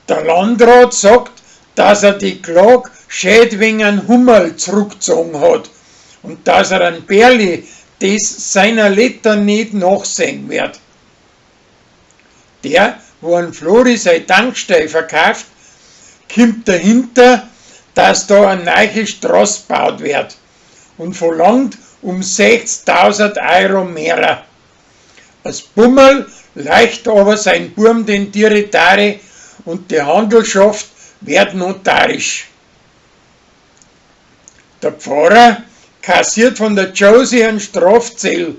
Der Landrat sagt, dass er die Klag schäd wegen an Hummerl zurückgezogen hat und dass er an Berli des seiner Letter nicht nachsehen wird. Der, wo an Flori sei Tankstell verkauft, kommt dahinter, dass da eine neue Straße gebaut wird und verlangt um 60.000 Euro mehr. Als Bummel leicht aber sein Burm den Tiritari und die Handelschaft wird notarisch. Der Pfarrer kassiert von der Josie einen Strafzettel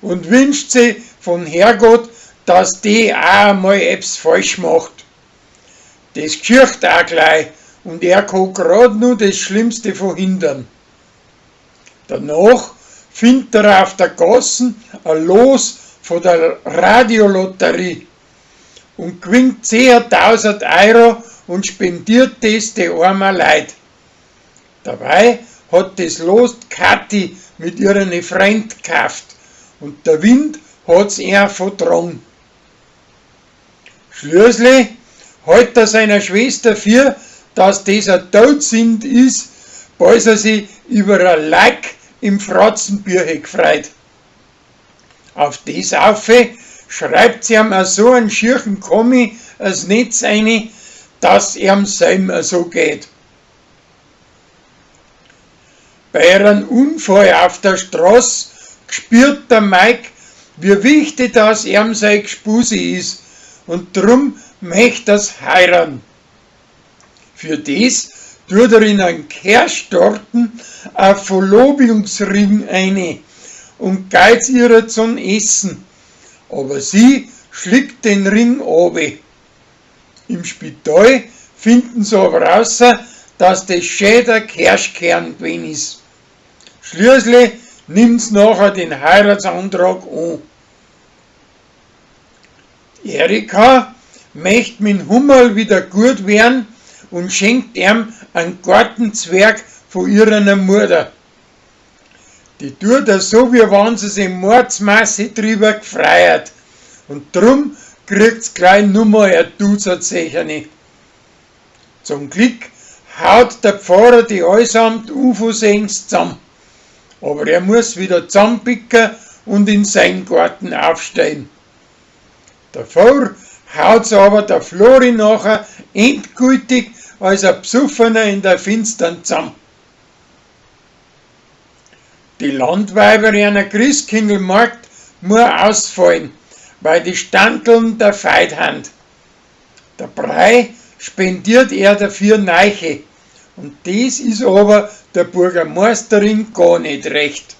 und wünscht sich von Herrgott, dass die auch einmal etwas falsch macht. Das geschieht auch gleich und er kann grad nur das Schlimmste verhindern. Danach findet er auf der Gassen ein Los von der Radiolotterie und gewinnt 10.000 Euro und spendiert das die armen Leute. Dabei hat das Los Kathi mit ihren Freund gekauft und der Wind hat's ihr vertragen. Schließlich hält er seiner Schwester für, dass das ein Todsünd ist, falls er sich über ein Like im Fratzenbüche gefreut. Auf das aufe schreibt sie ihm so einen schierchen Kommi als Netz eine, dass ihm selber so geht. Bei einem Unfall auf der Straße spürt der Mike, wie wichtig das ihm sein Gespusi ist und drum möchte er's heiraten. Für das tut er in einen Kirschtorten ein Verlobungsring eine und geht's ihr zum Essen. Aber sie schlägt den Ring abe. Im Spital finden sie aber raus, dass das schön der Kirschkern gewesen ist. Schließlich nimmt's nachher den Heiratsantrag an. Erika möchte mit Hummerl wieder gut werden und schenkt ihm einen Gartenzwerg von ihrer Mutter. Die tut er so, wie wenn sie sich mordsmasse drüber gefreiert. Und drum kriegt's gleich nummer ein Dutzend Zecherne. Zum Glück haut der Pfarrer die allesamt unversehens zusammen. Aber er muss wieder zusammenpicken und in seinen Garten aufstehen. Davor haut's aber der Flori nachher endgültig als ein Besoffener in der Finstern zusammen. Die Landweiber einer Christkindlmarkt muss ausfallen, weil die Standeln der Feind han. Der Brei spendiert er dafür Neiche und das ist aber der Bürgermeisterin gar nicht recht.